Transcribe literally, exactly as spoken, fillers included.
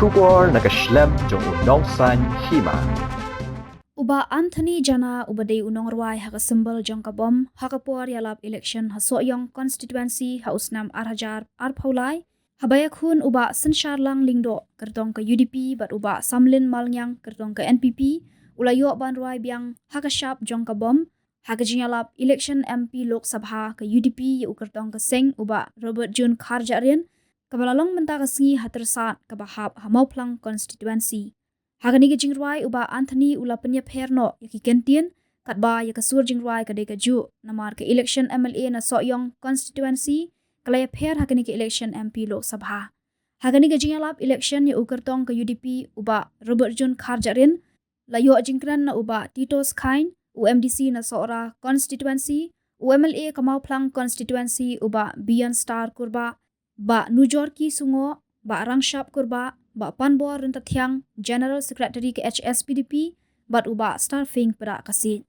Khubor na ka shlem jong u Nongsaiñ Hima. U Bah Anthony Jana uba dei u nongrwai ha ka symbol jong ka bom ha ka por ïalap election ha Sohiong constituency ha u snem ar hajar arphew lai, haba ïakhun u Bah Synshar Lang Lyngdoh kyrtong ka U D P bad u Bah Samlin Malngiang kyrtong ka N P P, u la ïoh ban rwai biang ha ka shap jong ka bom ha ka jingïalap election M P Lok Sabha ka U D P ïa u kyrtong ka seng u Bah Robert June Kharjahrin, kaba la long mynta ka sngi ha Tyrsad kaba hap ha Mawphlang constituency. Ha kane ka jingrwai u Bah Anthony u la pynïapher noh ïa ki kyntien katba ïa ka sur jingrwai ka dei kajuh namar ka election M L A na Sohiong constituency ka la ïapher ha kane ka election M P Lok Sabha. Ha kane ka jingïalap election ïa u kyrtong ka U D P u Bah Robert June Kharjahrin, la ïoh jingkren na u Bah Titos Khain, u M D C na Sohra constituency, u M L A ka Mawphlang constituency u Bah Bian Star Kurbah, Bah Nujorki Sungoh, Bah Rangshap Kurbah, Bah Panbor Ryntathiang, General Secretary ka H S P D P, bad u Bah Starfing Pyrah Kasiej.